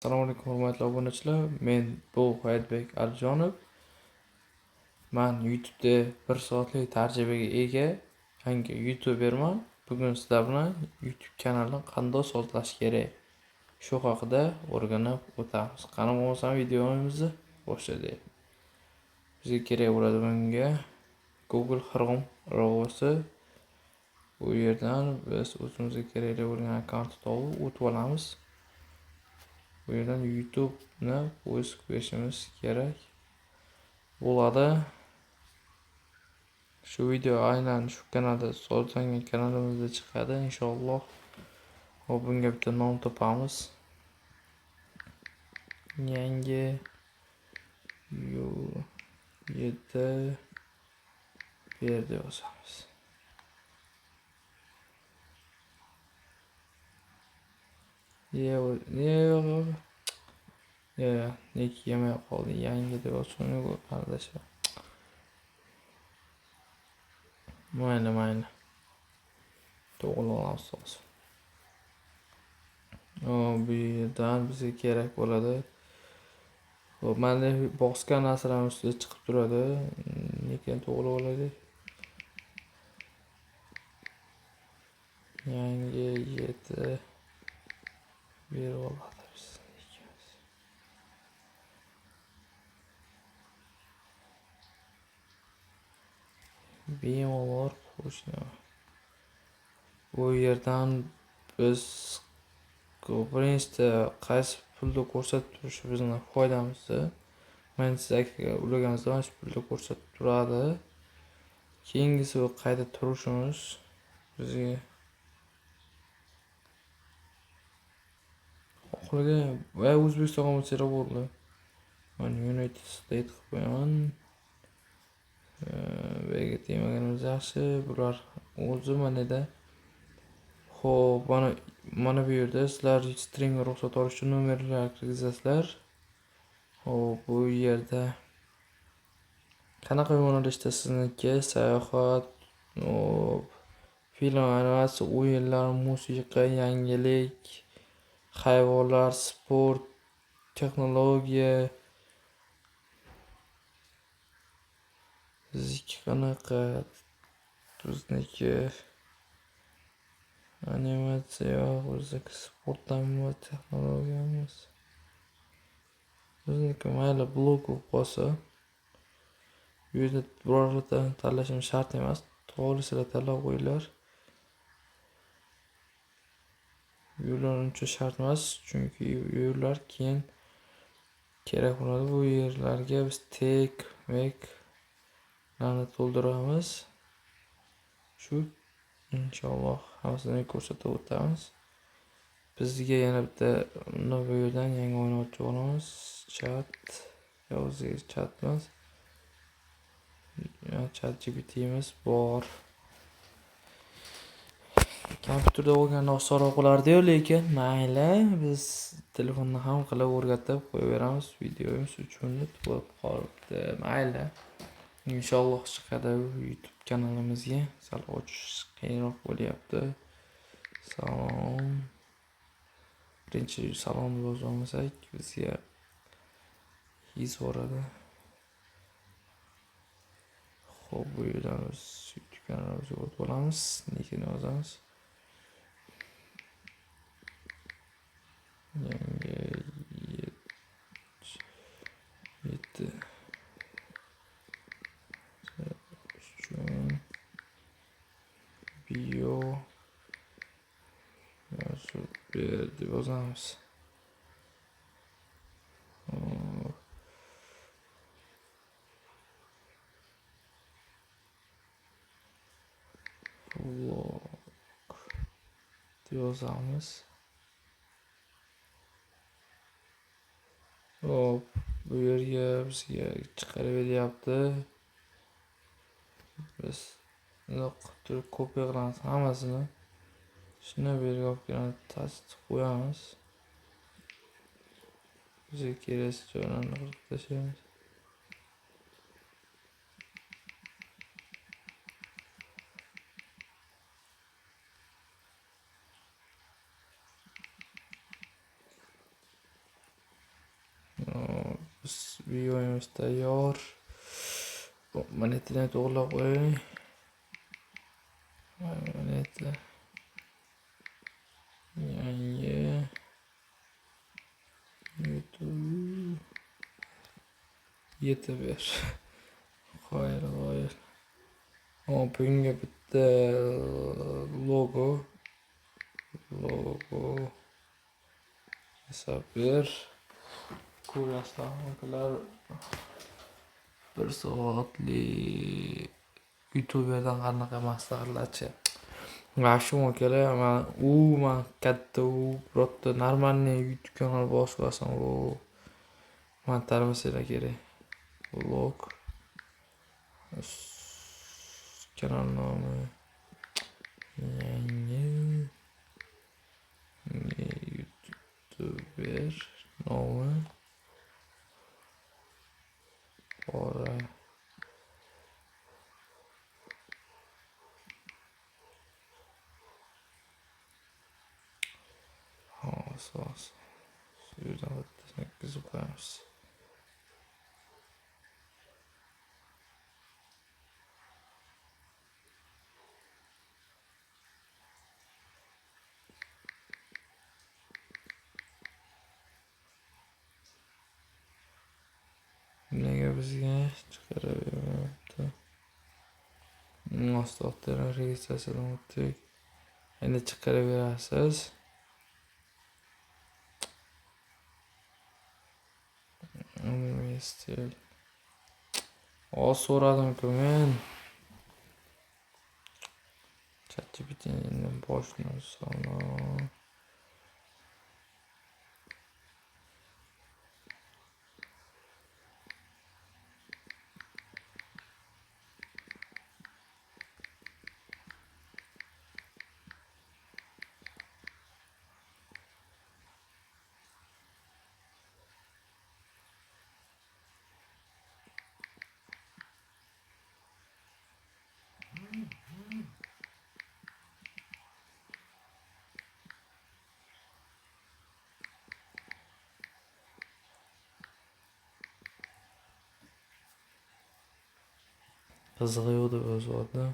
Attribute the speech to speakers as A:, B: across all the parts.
A: Assalomu alaykum hurmatli obunachilar. Men bu Hayotbek Alijonov. Men YouTube'da 1 soatlik tajribaga ega yangi YouTuberman. Bugun sizlar bilan YouTube kanalini qanday sozlash kerak, shu haqida o'rganib o'tamiz. Qani bo'lmasam videomizni boshladik. Bizga kerak bo'ladi bunga Google Chrome ilovasi. Bu yerdan biz o'zimizga kerakli bo'lgan akkauntni topib o'tib olamiz. Bu yerdan YouTube'ni poisk berishimiz kerak bo'ladi. Shu video aynan shu kanalda sozlangan kanalimizda chiqadi inshaalloh. Hop, bunga bitta nom topamiz. Yangi 7 ber deb yozamiz. Yo'q. Yo'q, yemay qoldi. Yangi deb yozishni aldasha. Mayli, mayli. To'g'ri olamiz hozir. Bu yerdan bizga kerak bo'ladi. Xo'p, mana bosgan narsalarning ustida chiqib turadi. Lekin to'g'ri oladi. Yangi 7 berib oladi biz. Bemalol qo'shni. Bu yerdan biz birinchida qaysi pulni ko'rsatib turishi bizni foydamizda. Monetizatsiyaga ulaganimizda mana shu pulni ko'rsatib turadi. Keyingisi bu qayta turishimiz bizga xohlagan va O'zbekistonga bo'lsa bo'ldi. Men United States qilib qo'yaman. Bu yerga tegmaganimiz yaxshi. Bular o'zi manada. Xo'p, mana bu yerda sizlar streamga ruxsat olish uchun nomerlar kirgizasizlar. Xo'p, bu yerda qanaqa yo'nalishda sizniki? Sayohat, hop, film, animatsiya, o'yinlar, musiqa, yangilik, hayvonlar, sport, texnologiya. Bizniki qanaqa? Bizniki animatsiya yo'q, bizniki sport ham emas, texnologiya emas. Bizniki mayli blog bo'lib qolsa. Bu yerda birorta tanlashim shart emas. To'g'risini tanlab qo'yinglar. Bu yerlar uncha shart emas, chunki bu yerlar keyin kerak bo'ladi. Bu yerlarga biz tek, mek larni to'ldiramiz. Shu inshaalloh hammasini ko'rsatib o'tamiz. Bizga yana bitta bu yerdan yangi oyna ochib olamiz. Chat, o'ziga chat emas. Chat GPT'miz bor. Kompyuterda o'rganda osonroq bo'lardi-yu, lekin mayli, biz telefonda ham qilib o'rgatib qo'yaveramiz. Videomiz 3 minut bo'lib qolibdi. Mayli. Inshaalloh chiqadi YouTube kanalimizga. Sal ochish qiyinroq bo'lyapti. Salom. Birinchi salomni yozolmasak bizga yuz boradi. Xo'p, bu yerdan biz YouTube kanalimizga o'tib olamiz. Nikini yozamiz. Yangi 7 uchun bio yozib ber deb yozamiz. Vlog deb yozamiz. Hop, bu yerga bizga chiqarib beryapti. Biz bundoq qilib turib kopiya qilamiz hammasini. Shuni bu yerga olib kelamiz, tasdiq qo'yamiz. Bizga kerak joylarni qirib tashlaymiz. Videomiz tayyor. Monetini to'g'rilab qo'ying. Moneta. Yangi YouTube yetib ber. Qoyil, qoyil. Hop, bunga bitta logo yasab ber. Ko'rasizlar, 1 soatlik YouTuberdan qanaqa maslahatlarchi. Shu akalar, man man katta birorta normalniy YouTube kanal boshlasam, u man tanimasanglar kerak. Vlog kanal nomi yangi YouTuber nomi Qora. Hozir. Shu yerdan bittasini o'tkazib qo'yamiz. Nega bizga chiqarib bermayapti? To'xtaring, registratsiyadan o'tdik. Endi chiqarib berasiz. Oz so'radim-ku men. ChatGPT'ni boshini salom. Qizig'i yo'q deb yozyapti.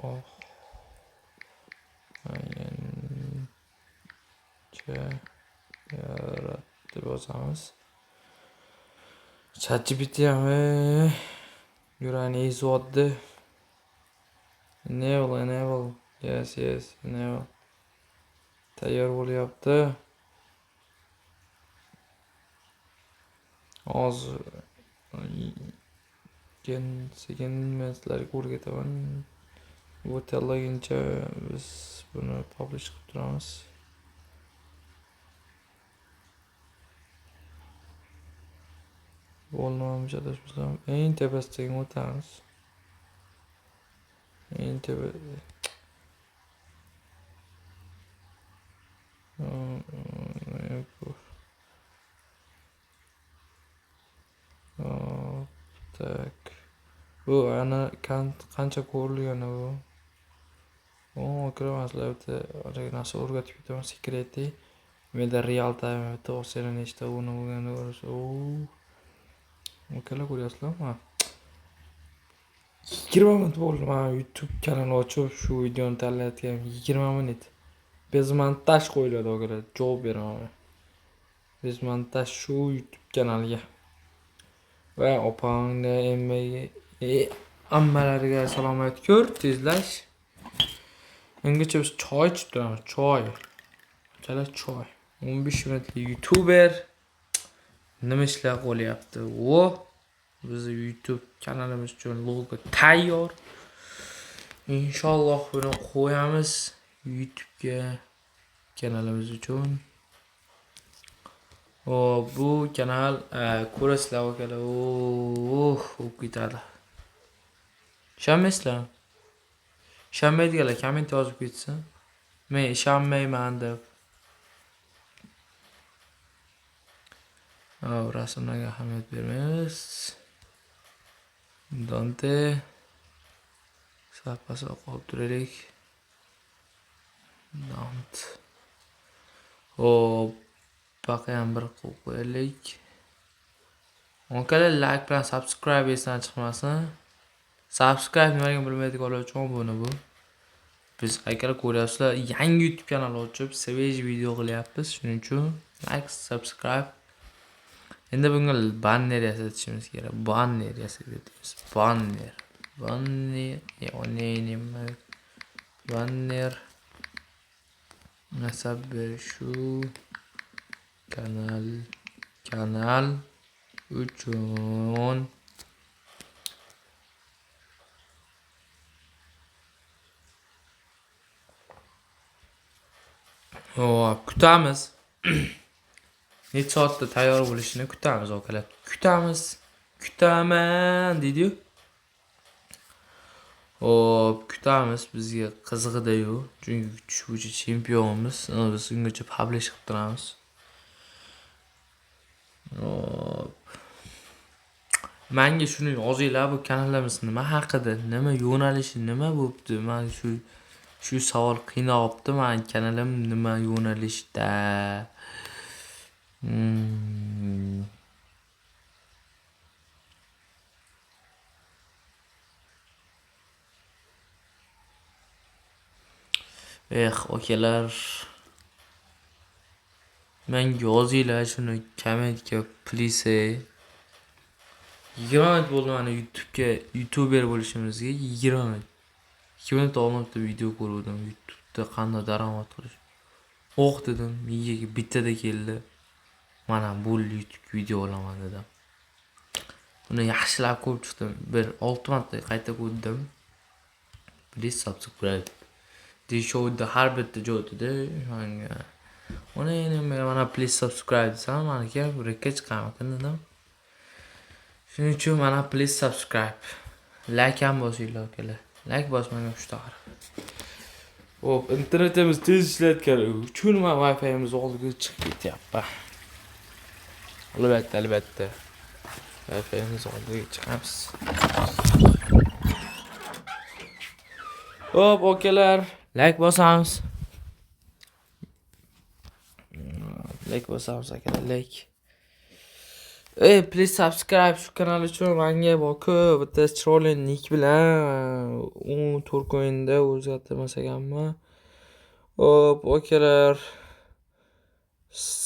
A: Oh. Yangi yarat deb yozamiz. ChatGPT ham yuragini ezyapti. Enable, enable. Yes, yes, enable. Tayyor bo'lyapti. Hozir sekin men sizlarga o'rgataman. Bu tanlaguncha biz buni publish qilib turamiz. Bo'ldi, adashmasam eng tepasiga o'tamiz. Eng tepa tak. Bu ana qancha ko'rilgani bu. Kiraman sizlar bitta narsa o'rgatib ketaman, sekreti. Menda real time bitta olsanglar nechta uni bo'lganini ko'rasiz. Akalar ko'ryapsizlarmi? 20 minut bo'ldi. Men YouTube kanalini ochib shu videoni tanlayotganim 20 minut. Bez montaj qo'yiladi akalar, javob beraman. Bez montaj shu YouTube kanaliga. Va opangni emmaga ammalariga salomat ko'r, tezlash. Ungacha biz choy ichib turamiz, choy. Akalar choy. 15 minutlik YouTuber nima ishlar qo'lyapti? O, bizni YouTube kanalimiz uchun logo tayyor. Inshaalloh buni qo'yamiz YouTube'ga kanalimiz uchun. O, bu kanal ko'rasizlar akalar, o'p ketadi. Ishonmaysizlarmi? Ishonmaydiganlar komment yozib ketsin. Men ishonmayman deb. Rasmlarga ahamiyat bermaymiz. Dante sal pastroq olib turaylik. Dante. Hop, baqayam bir qo'yib qo'yaylik. Akalar, like bilan subscribe esdan chiqmasin. Subscribe nimaligini bilmaydiganlar uchun obuna bu. Biz akalar ko'ryapsizlar, yangi YouTube kanal ochib, svejiy video qilyapmiz. Shuning uchun like, subscribe. Endi bunga banner yasatishimiz kerak. Banner yasab o'tamiz. Banner. Banner, nima? Banner nasab shu kanal uchun. Hop, kutamiz. Necha soatda tayyor bo'lishini kutamiz akalar. Kutamiz. Kutaman deydi-yu. Hop, kutamiz, bizga qizig'ida-yu. Chunki kutish bo'yicha chempionmiz. Biz ungacha publish qilib turamiz. Hop. Menga shuni yozinglar, bu kanalimiz nima haqida, nima yo'nalishi, nima bo'pti? Men shu savol qiynayapti. Meni kanalim nima yo'nalishda? Eh, akalar. Menga yozinglar shuni kommentga, please. 20 minut bo'ldi mana YouTube'ga YouTuber bo'lishimizga 20 minut. 2 minut oldin bitta video ko'rdim YouTube'da qanday daromad qilish. Oh dedim, miyaga bittada keldi. Mana bo'ldi, YouTube video olaman dedim. Uni yaxshilab ko'rib chiqdim. Bir 6 marta qayta ko'rdim. Please subscribe. Deyishuvdi har bitta joyda manga. Uni endi mana please subscribe desam, maniki birga chiqarmikin dedim. Shuning uchun mana please subscribe. Like ham bosinglar akalar. Like bosmagan xushtor. Hop, internetimiz tez ishlayotgani uchun mana Wi-Fi'miz oldiga chiqib ketyapti. Albatta, albatta. Wi-Fi'miz oldiga chiqamiz. Hop, akalar, like bosamiz. Like bosamiz akalar, like. Ey, please subscribe shu kanal uchun menga ko'p bitta chiroyli nick bilan 14 coinda o'zgartirmasak hamma. Hop, akalar,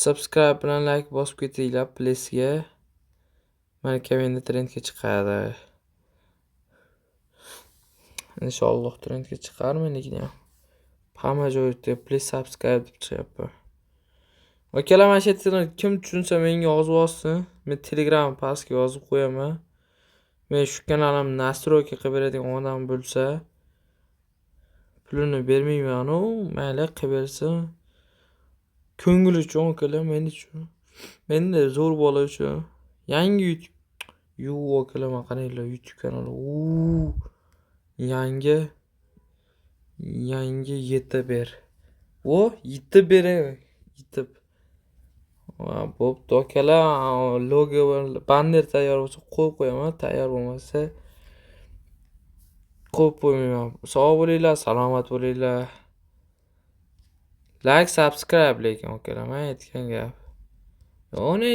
A: subscribe bilan like bosib ketinglar please-ga. Mana endi trendga chiqadi. Inshaalloh trendga chiqar menikini ham. Hamma joyda please subscribe deb chiqyapti. Akalar, mana shu yerda kim tushunsa menga yozib olsin. Men Telegram pastga yozib qo'yaman. Men shu kanalimni настройка qilib beradigan odam bo'lsa, pulini bermayman-u, mayli qilib bersin. Ko'ngil uchun akalar, men uchun. Menda zo'r bola uchun. Yangi YouTube. Yo'q akalar, mana qaranglar YouTube kanali. Yangi YouTuber. O, YouTuber, YouTube. Bo'pti akalar, logo banner tayyor bo'lsa qo'yib qo'yaman, tayyor bo'lmasa qo'yib qo'ymayman. Sog' bo'linglar, salomat bo'linglar. Like, subscribe lekin akalar, men aytgan gap. Uni